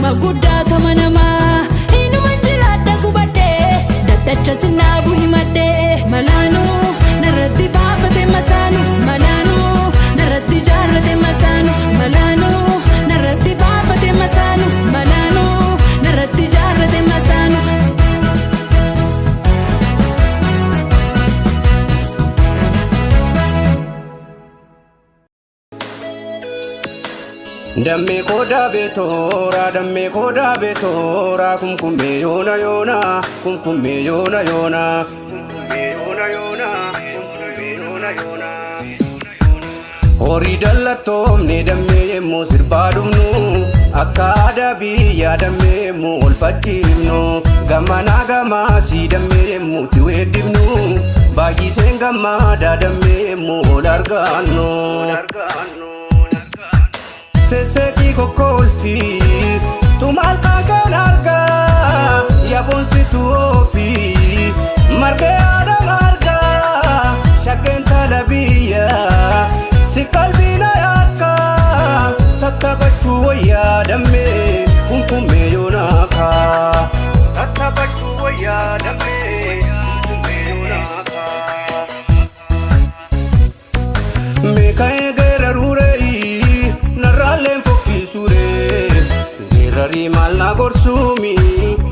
Nama guddaa kama namaa inuman jiraadha gubadhee daddacha sinnaabu himadhee malaanuu narratti baafate masaanu malaanuu narratti jaarrate masaanu malaanuu narratti baafate masaanu malaanuu narratti jaarrate masaanu. Dammee koo beetoora dammee koo beetoora kumkummee yoona yoona kumkummee yoona yoona kumkummee yoona yoona kumkummee yoona yoona. Horii dallattoomne dammee yemmuu sirbaa dhufnu akka aadaa biyyaa dammee yemmuu ol facciifnu gamanaa gamaasii dammee yemmuu itti weeddifnu baay'iseen gammadaa dammee yemmuu ol argannu. Sesseeqii kokkolfii tumaal kan argaa yaabonsitu ofii margee haadha margaa shakkeen tala biyyaa si qalbiina yaakka tattaphachuu wayyaa dammee kunkummee yoonaaka. Tattaphachuu wayyaa dammee kunkummee yoonaaka. Meeqa geeraruuree narraaleen fokkisuuree geerarii maal na gorsuumi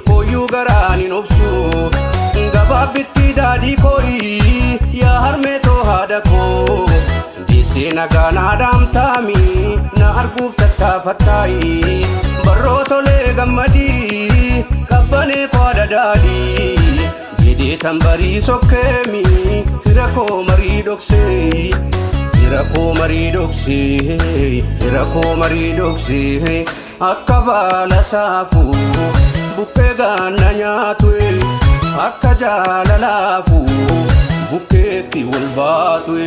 hooyyuu garaan hin obsu gabaabbitti daadhii kooyi yaa harmee too haadha koo deessee nagaa na dhaamtaami na arguuf tattaafattaayi barroo tolee gammadii qabbanee koo daadhii jedhee tan barii sokkeemi fira koo marii dhoksee. Fira koo marii dhoksee, fira koo marii dhoksee, akka baala saafuu bukkee gaana nyaatu, akka jaalalaafuu bukkeetti wal baatu.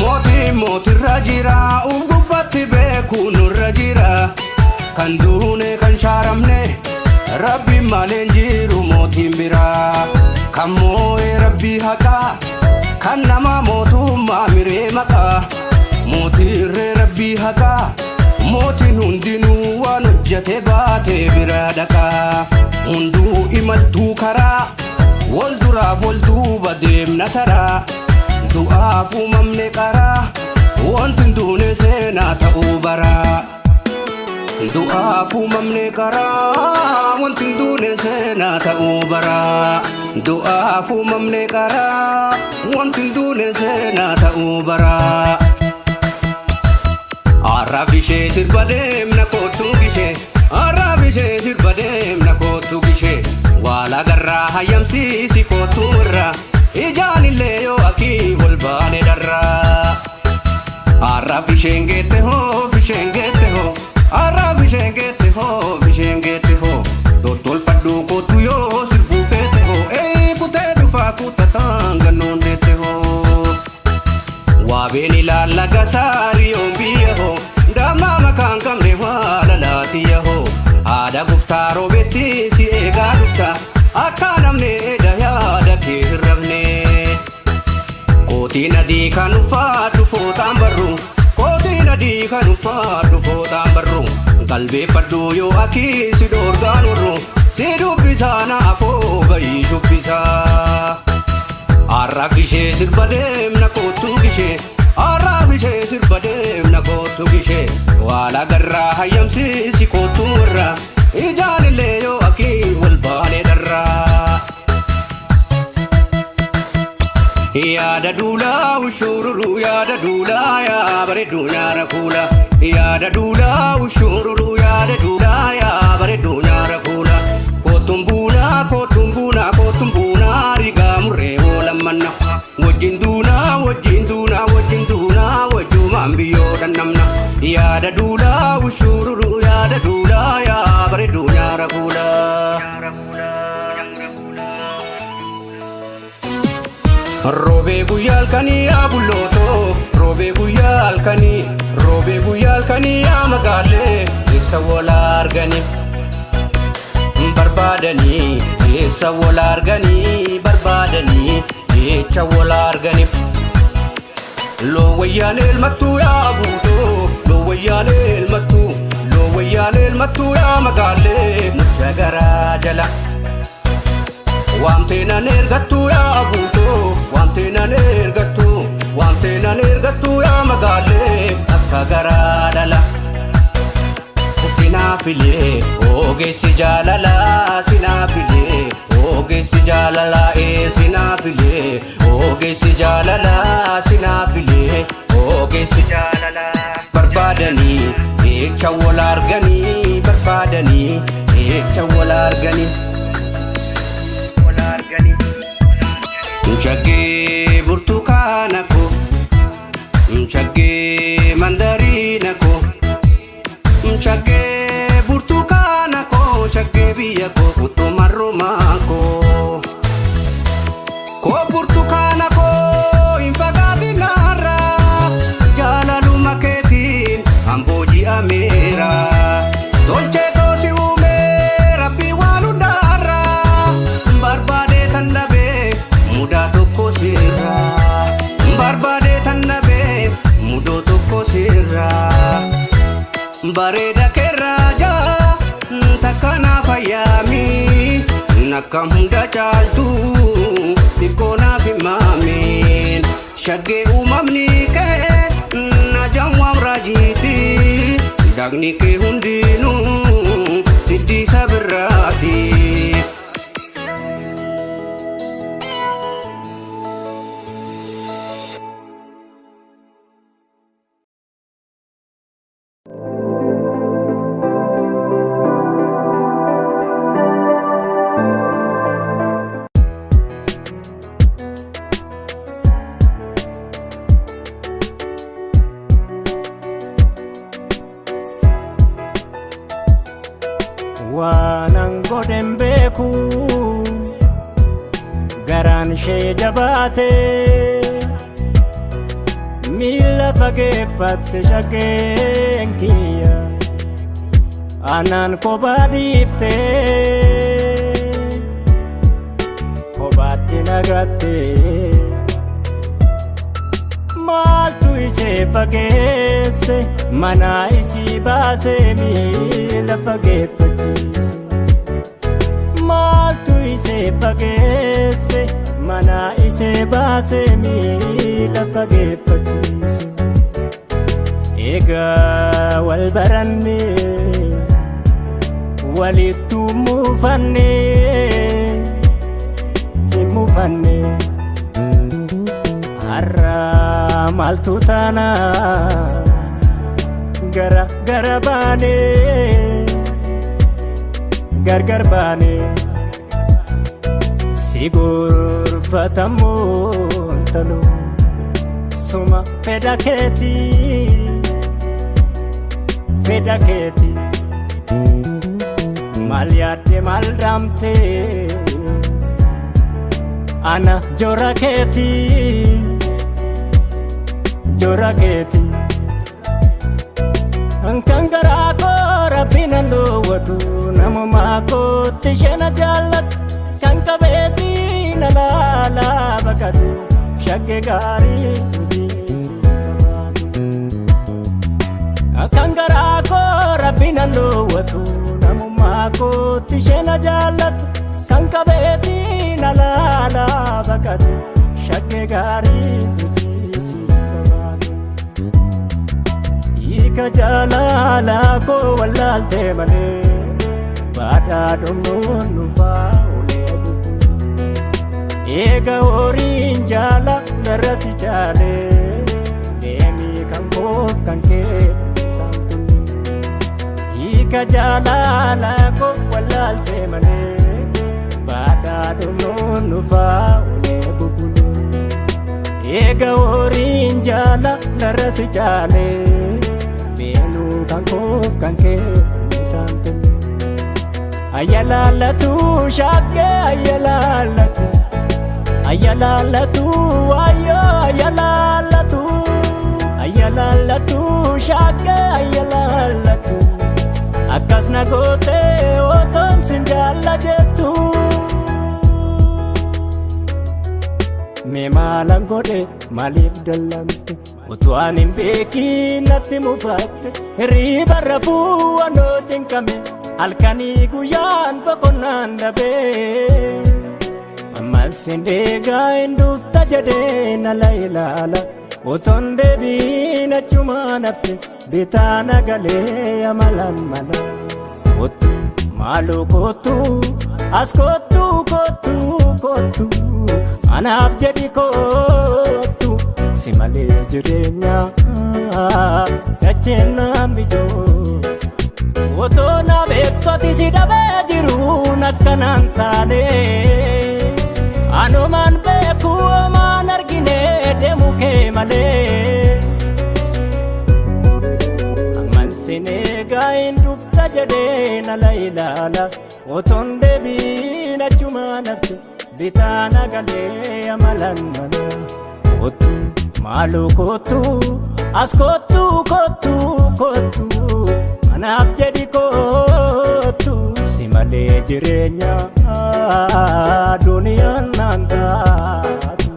Mootii mootirra jira, uf gubbatti beeku nurra jira, kan duune kan shaaramne. Rabbi maleen jiru mootiin biraa kan moo'ee rabbii haqaa kan nama mootummaa miree maqaa mootiirree rabbii haqaa mootiin hundinuu waan hojjete baatee biraa dhaqaa hunduu imaltuu karaa wal duraaf wal duuba deemna taraa du'aaf uumamne qaraa wanti hin duune seenaa ta'uu baraa. Du'aaf uumamne karaa wanti hin duune seenaa ta'uu baraa. Du'aaf uumamne karaa wanti hin duune seenaa ta'uu baraa. Arraaf ishee sirba deemna kootu gishee. Arraaf ishee sirba deemna kootu gishee. Waala garraa hayyamsiisi kootu irraa. Ijaan illee yoo akii wal baane dharraa. Arraaf isheen geette hoo isheen geette hoo. Arraaf isheen geette hoo isheen geette hoo. Tottolfadhuu kootu yoo sirbuu feete hoo. Ee kutee dhufaa kutataan gannoon deette hoo. Waabeen ilaalla gasaarii yoon biyya hoo. Dammaa makaan qabne waa lalaatiyya hoo. Haadha guftaa roobetti si eegaa dhufta. Akka namni eda yaada kee hin rafne. Kootiin adii kan uffadhu fooxaan barru. Kootiin adii kan uffadhu fooxaan barru. Qalbeeffadhu yoo akii si dhoorgaan warru. Si dubbisaa naafoo gayii shubbisaa. Arraaf ishee sirba deemna kootu gishee. Arraaf ishee sirba deemna kootu gishee. Waala garraa hayyamsiisi kootu irraa. Ijaan illee yoo akii wal baane dharraa. Yaada duulaa ushururu yaada duulaa yaa bareedduu nyaara kuula. Yaada duulaa ushururu yaada duulaa yaa bareedduu nyaara kuula. Kootuun buunaa kootuun buunaa kootuun buunaa rigaa murree oolammanna. Wajjin duunaa wajjin duunaa wajjin duunaa wajjumaan biyyoo dhannamna. Yaada duulaa ushururu yaada duulaa yaa bareedduu nyaara kuula. Roobee guyyaa halkanii yaa bullootoo roobee guyyaa halkanii roobee guyyaa halkanii yaa magaalee eessa wal arganii barbaadanii eessa wal arganii barbaadanii eecha wal arganii. Loo wayyaan elmattuu yaa guutoo, loo wayyaan elmattuu, loo wayyaan elmattuu yaa magaallee mucha garaa jala. Waamtee nan ergattuu yaa guutoo, waamtee nan ergattuu, waamtee nan ergattuu yaa magaallee akka garaa dhala. Sinaafilee ogeessi jaalalaa, sinaafilee ogeessi jaalalaa, ee sinaafilee ogeessi jaalalaa, sinaafilee ogeessi jaalalaa. Barbaadanii eecha wal arganii, barbaadanii eecha wal arganii. Shaggee burtukaana koo, shaggee mandariina koo, shaggee burtukaana koo, shaggee biyya koo, utuma rumaa koo. Koo burtukaana koo, hin fagaatinaarraa, jaalaluma keetiin hambooji'ameera. Tolchee toosi uumee rabbii waan hundaarraa, barbaadee tan dhabee mudaa tokko sirraa, barbaadee tan dhabee mudoo tokko sirraa. Bareeda keerraa jaa takka naaf ayyaami, nakka hunda caaltu xiqqoo naaf himaamiin. Shaggee uumamni kee na jamwaam raajiiti, dagni kee hundinuu siddiisa birraati. Waanan godhen beeku, garaan ishee jabaate, miila fageeffatte. Shaggeen kiyya anaan kophaa dhiifte, kophaatti nagatte. Maaltu ishee fageesse, manaa isii baase, miila fageeffachiise? Maaltu ishee fageesse, manaa ishee baase, miila fageeffachiise? Egaa wal baranne, walittu muufanne, hin muufanne. Har'a maaltu taana, gara gara baane, gargar baane? Si gorfatamuun talu, suma fedha keetii, fedha keetii. Maal yaadde, maal dhaamtee ana jora keetii, jora keetii? Kan garaa koo rabbi nan dhoowwatu, namumaa kootti isheen jaallatu, kan qabeetii na laalaa baqatu, shagge gaarii hojii si qabaatu. Kan garaa koo rabbi nan dhoowwatu, namumaa kootti isheen jaallatu, kan qabeetii na laalaa baqatu, shagge gaarii hojii si qabaatu. Hiika jaalalaa koo wallaaltee malee, baadhaa dhumnuun nufaa ulee bubbule. Eega horiin jaala narra si caalee, deemii kan koof kan kee isaan tulle. Hiika jaalalaa koo wallaaltee malee, baadhaa dhumnuun nufaa ulee bubbule. Eega horiin jaala narra si caalee, beenuu kan koof kan kee isaan tulle. Ayyaalaallatu shaggee, ayyaalaallatu, ayyaalaallatu, wayyoo ayyaalaallatu, ayyaalaallatu shaggee, ayyaalaallatu. Akkas na gootee otoon sin jaalla jettu. Mee maalan godhe, maaliif dallante? Utuu ani hin beekiin natti mufatte hirriba rafuu anoo cinqame halkanii guyyaan boqonnaan dhabee. Ammas hin deegaa hin dhufta jedhee nala ilaala otoon deebiin achumaan hafte bitaa nagalee amalaan mala. Kottu maaloo kottu as kottu kottu kottu anaaf jedhi kottu si malee jireenya dacheen naan bijoo. Otoo na beektoti si dhabee jiruun akkanaan taane anumaan beeku homaan argine deemu kee malee. Amman sin eegaa hin dhufta jedhee nala ilaala otoon deebiin achumaan hafte bitaa nagalee amalan mala. Kottu maaloo kottu as kottu kottu kottu anaaf jedhi kottu si malee jireenya duniyaan naan taatu.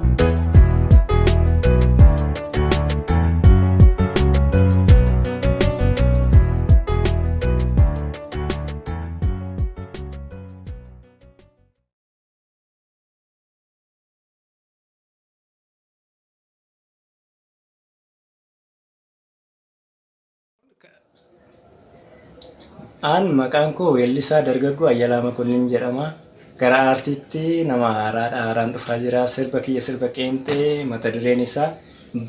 An maqaan koo weellisaa dargaggoo Ayyalaa Makonnin jedhama. Gara aartiitti nama haaraadha. Haaraan dhufaa jira. Sirba kiyya sirba qeenxee mata dureen isaa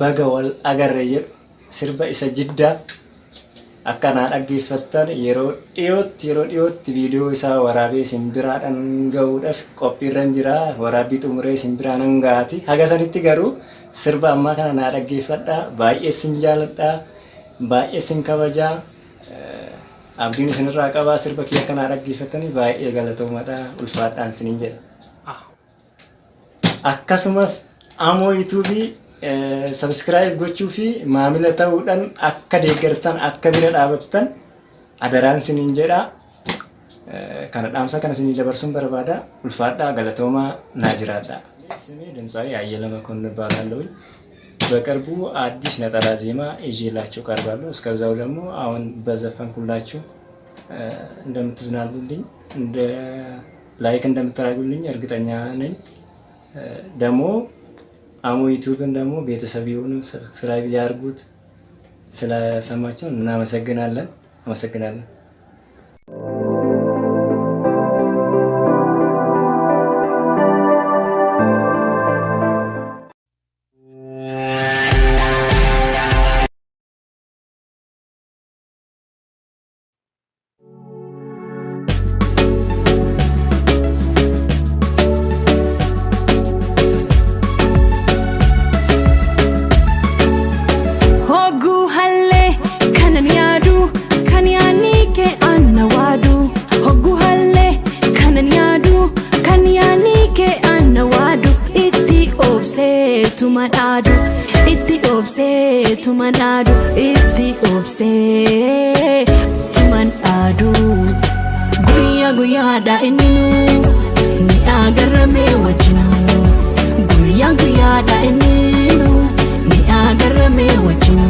Baga wal agarre jedhu sirba isa jiddaa akka naa dhaggeeffattan yeroo dhiyootti yeroo dhiyootti viidiyoo isaa waraabee isin biraadhan gahuudhaaf qophiirran jira. Waraabbii xumuree isin biraa nan gahati. Haga sanitti garuu sirba ammaa kana naa dhaggeeffadha. Baay'ee isin jaaladha. Baay'ee isin kabaja. Abdiin isinirraa qabaa sirba kiyya akka naa dhaggeeffattanii baay'ee galatoomadha. Ulfaadhaan isinin jedha. Akkasumas Amoo YouTube subscribe gochuu fi maamila ta'uudhaan akka deeggartan akka bira dhaabattan adaraan isiniin jedha. Kana dhaamsa kana isinii dabarsuun barbaada. Ulfaadhaa galatoomaa naa jiraadhaa. ስሜ ድምፃዊ አየለ መኮንን እባላለሁኝ። በቅርቡ አዲስ ነጠላ ዜማ ይዤላችሁ ቀርባለሁ። እስከዛው ደግሞ አሁን በዘፈንኩላችሁ እንደምትዝናኑልኝ እንደ like እንደምታደርጉልኝ እርግጠኛ ነኝ። ደግሞ አሞ YouTube ን ደግሞ ቤተሰብ የሆኑ subscribe ያድርጉት። ስለሰማችሁ እናመሰግናለን። አመሰግናለን። Hogguu hallee kanan yaadu kan yaadni kee anna waadu. Hogguu hallee kanan yaadu kan yaadni kee anna waadu. Itti obseetuma dhaadu itti obseetuma dhaadu itti obseetuma dhaadu. Guyyaa guyyaadha inni nu ni agarramee wajjinu. Guyyaa guyyaadha inni nu ni agarramee wajjinu.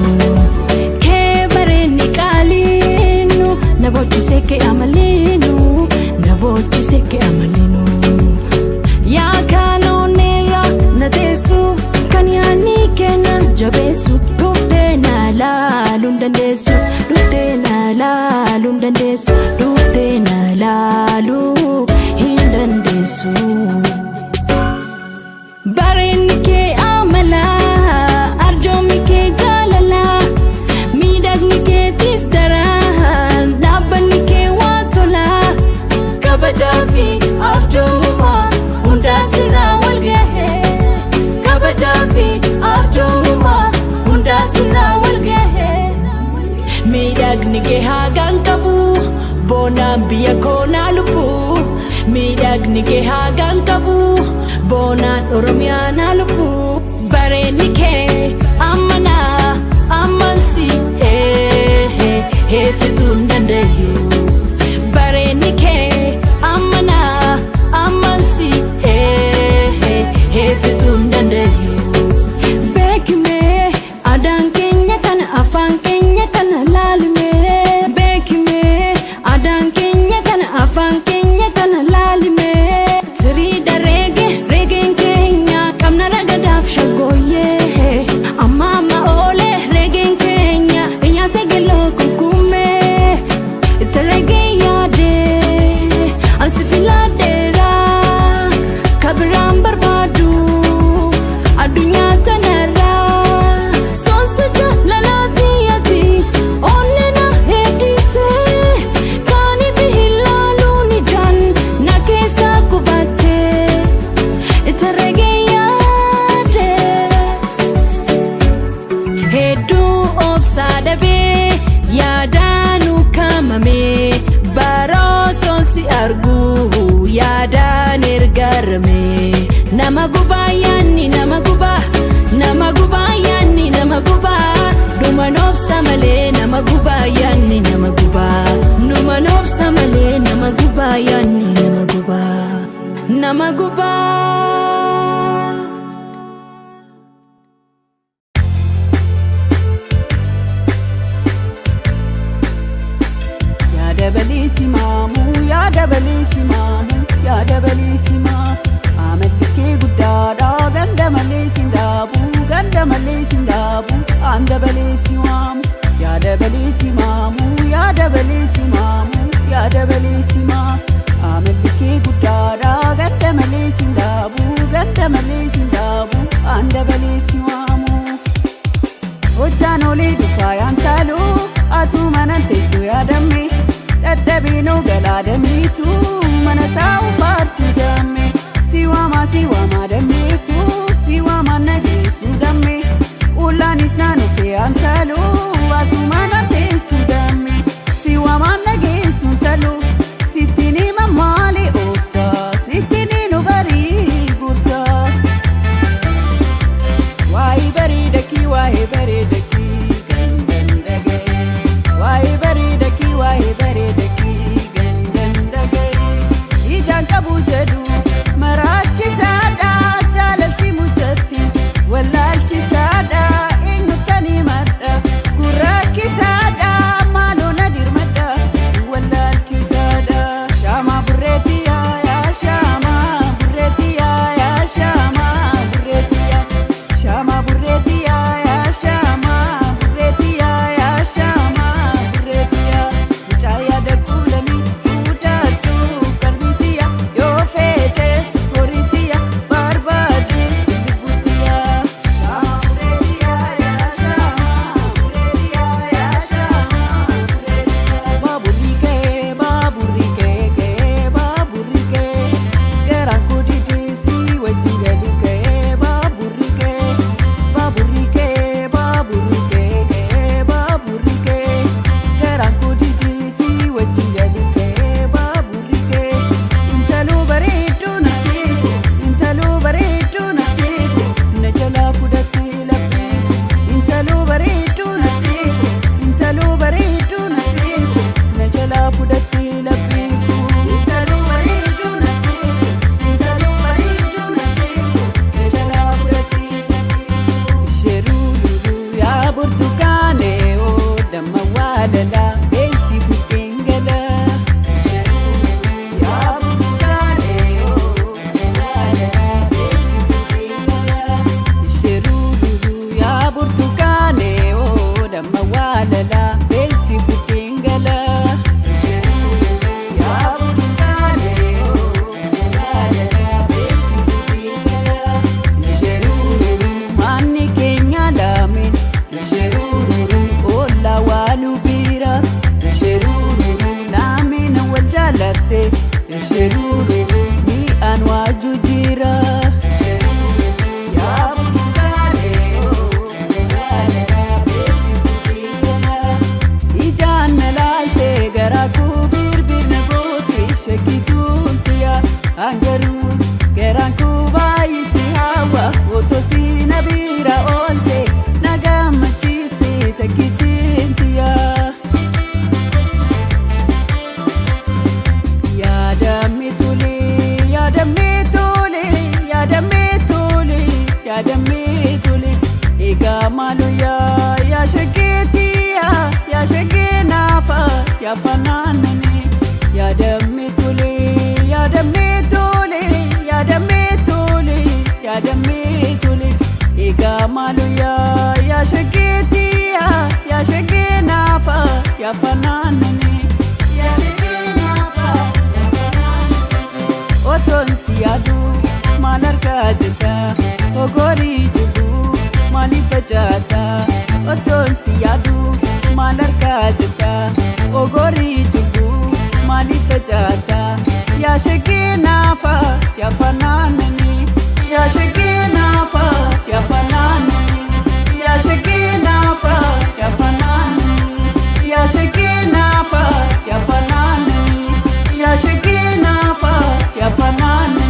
Kee bareenni qaaliinu na boochisee kee amaliinu na boochisee kee amaliinu. Yaa kaanoonneerra na teessu kan yaadni kenna jabeessu dhuftee na laaluun dandeessu dhuftee na laaluun dandeessu dhuftee na laaluu hin dandeessu. Bareenni kee amala arjoomni kee jaalala miidhagni keetis daran dhaabbanni kee waa tola kabajaa fi arjoomummaa hundaa sirraa wal gahe kabajaa fi arjoomummaa hundaa sirraa wal gahe. Miidhagni kee haagaan qabu boonaan biyya koonaa lubbuu. Miidhagni kee haagaan qabu boonaan Oromiyaa naa lubbuu. Bareenni kee ammanaa ammansi heeffituu hin danda'u. Bareenni kee ammanaa ammansi heeffituu hin danda'u. Beekimee adaan gargaarame. Nama gubaa yaanni nama gubaa, nama gubaa yaanni nama gubaa. Dhuma noobsa malee nama gubaa yaanni nama gubaa. Dhuma noobsa malee nama gubaa yaanni nama gubaa. Nama gubaa. Yaada balii maamuu, yaada balii maamuu, yaada balii simaa. Amalli kee guddaadha, ganda malee sin dhaabuu, ganda malee sin dhaabuu, aan dabalee si waamu. Yaada balii maamuu, yaada balii maamuu, yaada balii simaa. Amalli kee guddaadha, ganda malee sin dhaabuu, ganda malee sin dhaabuu, aan dabalee si waamu. Hojjaan olii dhufaa yaantaalu, atuu manan teessu yaadamme, dadhabiinuu galaa dammiitu mana taa'u paartii damme. Si waamaa, si waamaa dammeeku, si waamaa nageessu damme. Ullaanis naan dhufee yaantaalu, atuu mana teessu damme. Si waamaa nageessu talu, sittiin hima maali obsa, sittiin nu barii gursa. Waa'ee bareedakii, waa'ee bareedakii gandan dhaga'e. Waa'ee bareedakii, waa'ee bareedakii gandan dhaga'e. Ijaan qabu jedhu maraachisaadha, jaalalti mucatti wallaalchisaadha, eenyuttani madha gurraachisaadha, maaloo na dirmadha wallaalchisaadha. Shaamaa burreetiyaa, yaa shaamaa burreetiyaa, yaa shaamaa burreetiyaa. Shaamaa burreetiyaa, yaa shaamaa burreetiyaa, yaa shaamaa burreetiyaa. Mucaa yaada kuulanii fuudhadhu qalbiitiyaa, yoo feetes horiitiyaa, barbaades lubbuutiyaa. Shaamaa burreetiyaa, yaa shaamaa burreetiyaa, yaa shaamaa burreetiyaa. Baaburri ka'ee, baaburri ka'ee ka'ee, baaburri ka'ee, garaan koo didee si wajjin galu ka'ee, baaburri ka'ee, baaburri ka'ee, baaburri ka'ee ka'ee, baaburri ka'ee, garaan koo didee si wajjin galu ka'ee, baaburri ka'ee. Intaloo bareedduu nafsee, intaloo bareedduu nafsee, na jalaa fudhattee laphee. Intaloo bareedduu nafsee, intaloo bareedduu nafsee, na jalaa fudhattee laphee. Intaloo bareedduu nafsee, intaloo bareedduu nafsee, na jalaa fudhattee laphee. Isheeruu yaa burtukaanee oo damma waalalaa beeksi fuddeen gala. Yaa burtukaanee oo waalalaa beeksi fuddeen gala. Isheeruu yaa burtukaanee oo damma waalalaa beeksi fuddeen gala. Yaa burtukaanee oo waalalaa beeksi fuddeen gala. Isheeruu manni keenya lameen, isheeruu ollaa waalu bira, isheeruu lameen wal jaalatte, isheeruu mi'aan waaju jira. Yaa burtukaanee oo waalalaa beeksi fuddeen gala. Ijaan na laalte, garaa koo birbirna goote, shakkituun tiya hangaruu, garaan koo baay'isi hawa, otoo si na bira oolte na gammachiifte takkittiin tiya. Yaadamni tole, yaadamni tole, yaadamni tole, yaadamni tole. Egaa maaloo yaa yaa shageetiyaa, yaa shagee naafa yaa fanaanani. Yaadamni tole, yaadamni tole, yaadamni tole, yaadamni tole. Egaa maaloo yaa yaa shageetiyaa, yaa shagee naafa yaa fanaanani. Yaa shagee naafa yaa fanaanani. Otoon si yaadu maal argaa jirta? Ogorii jibbuu maaliif facaata? Otoon si yaadu maal argaa jirta? Ogorii jibbuu maaliif facaata? Yaa shagee naafa yaa fanaanani. Yaa shagee naafa yaa fanaanani. Yaa shagee naafa yaa fanaanani. Yaa shagee naafa yaa fanaanani. Yaa shagee naafa yaa fanaanani.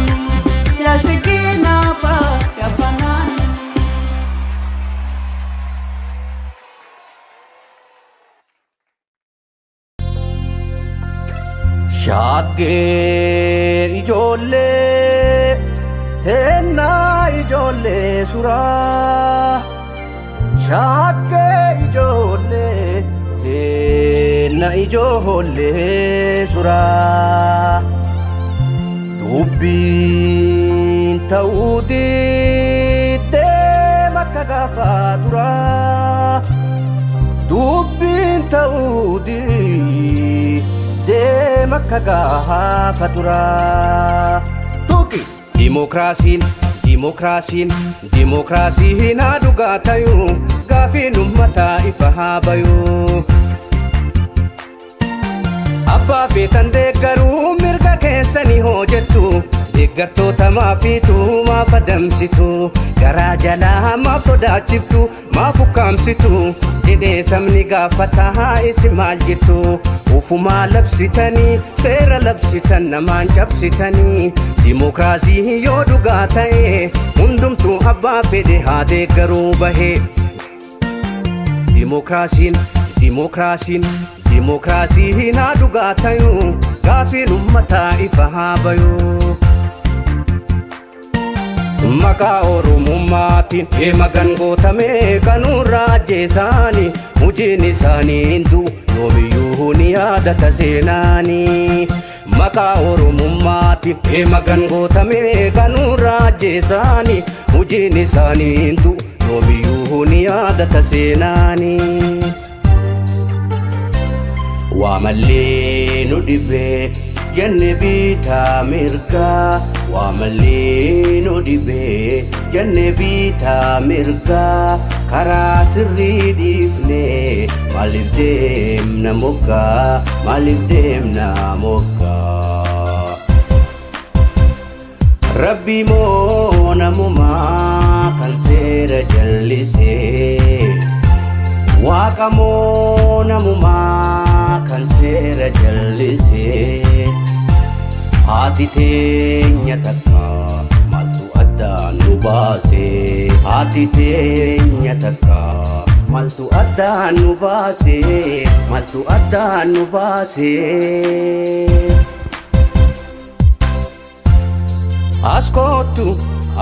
Shaggee ijoollee teennaa ijoollee suraa. Shaggee ijoollee teenna ijoollee suraa. Dubbiin ta'uu diddee makka gaafa duraa. Dubbiin ta'uu diddee makka gaafa duraa. Tuqi! Dimokiraasiin, dimokiraasiin, dimokiraasiin haa dhugaa tayuu, gaafiin uummataa ifa haa bayuu. Abbaa feetan deeggaruu mirga keessanii hojjettu, deeggartoota maafiitu maaf adamsitu, garaa jalaa maaf sodaachiftu, maaf ukkaamsitu jedhee sabni gaafataa, isin maal jettu? Ufumaa labsitanii, seera labsitan, namaan cabsitanii. Dimokiraasii yoo dhugaa ta'e, hundumtuu abbaa fedhe haa deeggaruu bahee. Dimokiraasiin, dimokiraasiin, dimokiraasiin haa dhugaa tayuu, gaafiin uummataa ifa haa bayuu. Maqaa Oromummaatiin deema gangootamee kanuurraa ajjeesaanii, hojiin isaanii hin du'u, yoomiyyuu ni yaadata seenaanii. Maqaa Oromummaatiin deema gangootamee kanuurraa ajjeesaanii, hojiin isaanii hin du'u, yoomiyyuu ni yaadata seenaanii. Waa mallee nu dhibee jenne biitaa mirgaa, waa mallee nu dhibee jenne biitaa mirgaa, karaa sirrii dhiifne maaliif deemna moggaa, maaliif deemna moggaa? Rabbi moo namumaa kan seera jallisee? Waaqa moo namumaa kan seera jallisee? Haati teenya takka, maaltu addaan nu baase? Haati teenya takka, maaltu addaan nu baase? Maaltu addaan nu baase? Askootu,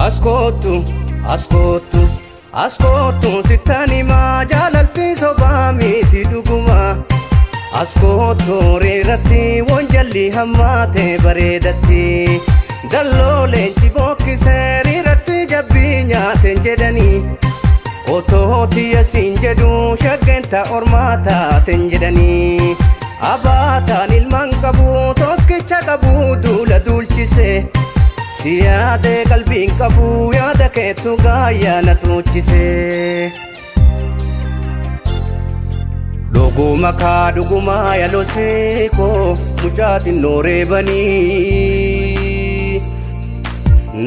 askootu, askootu, askootu, sittan himaa, jaalalti sobaa miti dhuguma. Askootu, reeratti wanjalli hammaate bareedatti. Dalloo leenci bookkisee riiratti jabbii nyaateen jedhanii. Otoo tiyya siin jedhu shaggenta ormaa taateen jedhanii. Abaataan ilmaan qabu tokkicha qabu duula duulchise. Si yaadee qalbiin qabu, yaada keetu gaayyaa na tuuchise. Dhuguma kaa dhugumaa yaalosee koo mucaa xinnoo reebanii.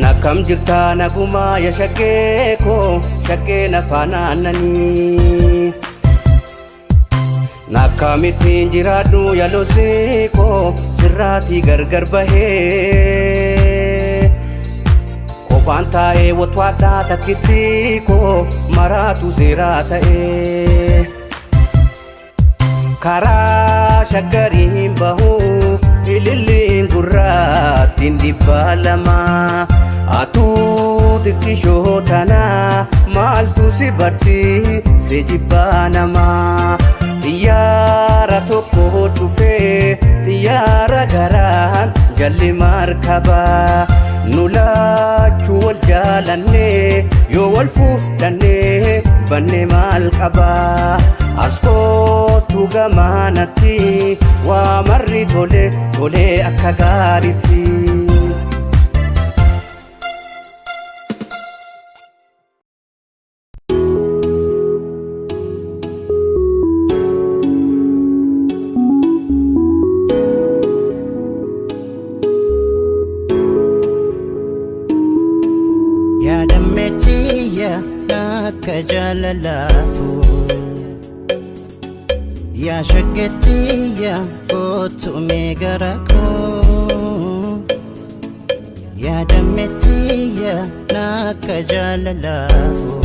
Nakam jirtaa nagumaa ya shaggee koo, shaggee na faanaannanii. Nakkamittiin jiraadhu yaalosee koo sirraatii gargar bahee. Kophaan taa'ee watwaadhaa takkitti koo maraatu seeraa ta'ee. Karaa shaggariin bahuu ililliin gurraattiin 200. Atuu xiqqishoo tanaa maaltu si barsiise jibbaa namaa? Xiyyaara tokko dhufee xiyyaara garaan jalli markabaa. Nu laachuu wal jaalannee yoo wal fuudhannee banne maal qabaa? As kootu gamaanatti, waa marri tole tole akka gaariitti. Yaadammeetiyya akka jaalalaafu, yaa shaggettiyya kootu mee gara koo. Yaadammeetiyya akka jaalalaafu,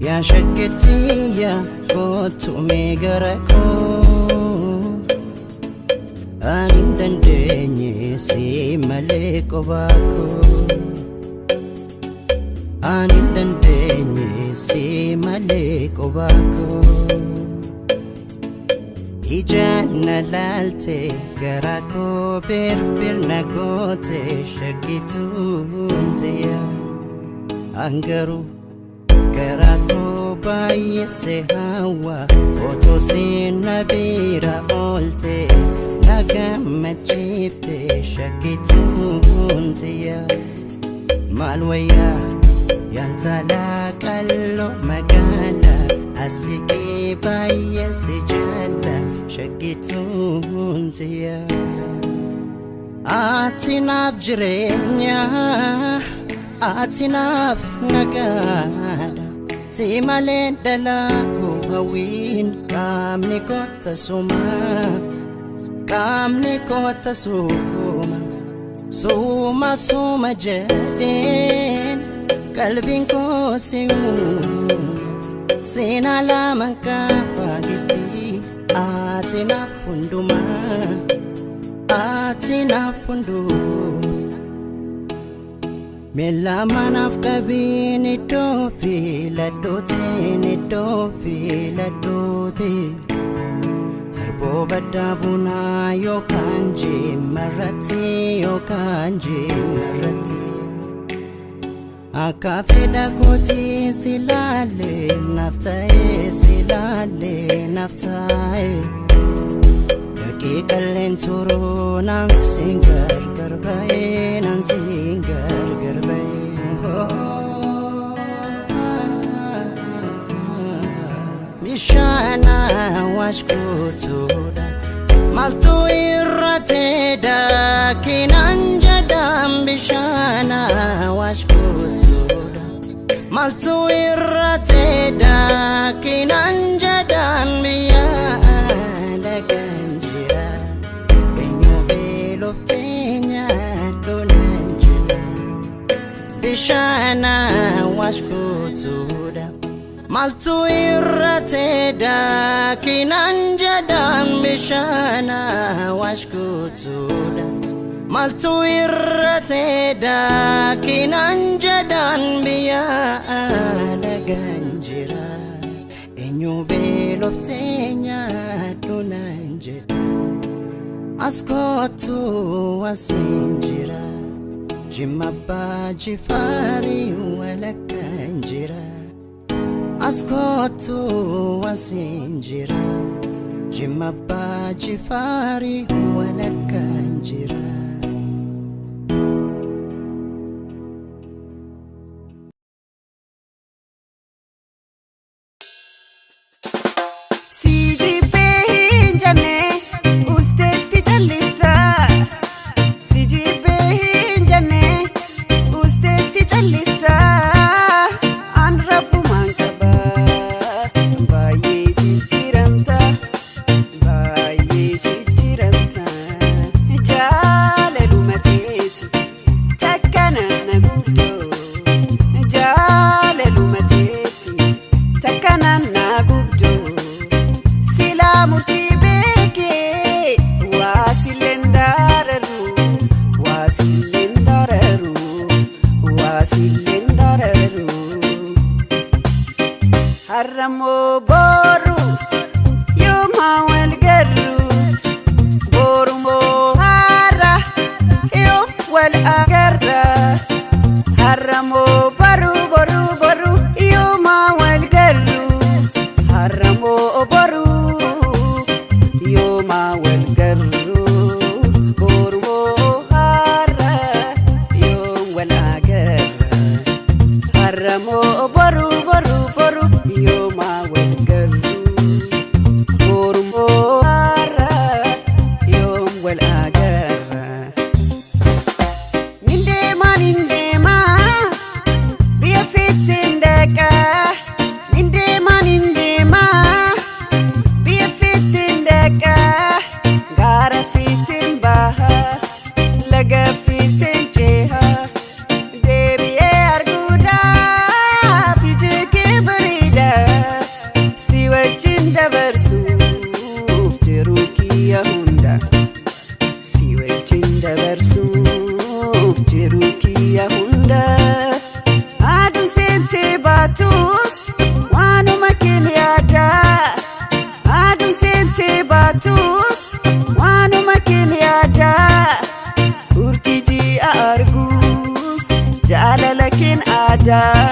yaa shaggettiyya kootu mee gara koo. Ani hin dandeenye si malee kophaa koo. Ani hin dandeenye si malee kophaa koo. Ijaan na laalte garaa koo birbir na goote shakkituun ta'e angaruu garaa koo baay'ee si hawwa otoo seenna bira oolte na gammachiifte shakkituun ta'e maal wayyaa yantala qalloo magaala asiqee baay'ee si jaalla shakkituun ta'e. Ati naaf jireenya, ati naaf nagaadha. Si malee dalagu hawwiin qaamni koo tasuma, qaamni koo tasuma. Suma suma jedheen qalbiin koo si uuma. Seenaa lama qaba giftii ati naaf hundumaa. Ati naaf hundumaa. Miila manaaf qabiin iddoo filadhootiin iddoo filadhootiin. Sarboo baddaa bunaa yookaan jimmarratti yookaan jimmarratti. Akka fedha kootii si laalee naaf ta'ee si laalee naaf ta'ee. Daqiiqaaleen turuu naan siin gargar ba'ee naan siin gargar ba'ee. Bishaan awaash guutuudha maaltu irra teedha kinaan jedhaan bishaan awaash guutuudha maaltu irra teedha kinaan jedhaan biyya lagaan jira eenyu beeloftee nyaadhu naan jedha bishaan awaash guutuudha. Maaltu irra teedha kinaan jedhaan bishaan awaash guutuudha. Maaltu irra teedha kinaan jedhaan biyya lagaan jira. Eenyu beeloftee nyaadhu naan jedha. As kootu asiin jira. Jimma abbaa jifaarii walakkaan jira. As kootu asiin jira. Jimma abbaa jifaarii walakkaan jira. Si jibbee hin jenne usteetti callifta. Si jibbee hin jenne usteetti callifta. An rabbumaan qaba baay'ee jijjiiramta baay'ee jijjiiramta. Jaalaluma teeti takka na guddoo jaalaluma teeti takka na gubdoo. Silaa murtii beekee waa silleen daararu waa silleen daararu waa silleen daararu. Har'ammoo boru yooma wal garru borumoo har'a yoom wal agarra. Har'ammoo boru boru boru yooma wal garru har'ammoo boru yooma wal garru borumoo har'a yoom wal agarra. Har'ammoo boru boru boru yooma wal garru borumoo har'a yoom wal agarra. Nindeema nindeema biyya fiittiin deeqa. Nindeema nindeema biyya fiittiin deeqa. Gaara fiittiin baha laga fiittiin ceha. Deebi'ee arguudhaaf iji kee bareeda. Si wajjin dabarsuuf jiruu kiyya hunda. Dubbadhatus waanuma keen yaada. Urjii ji'a argus jaalala keen aadaa.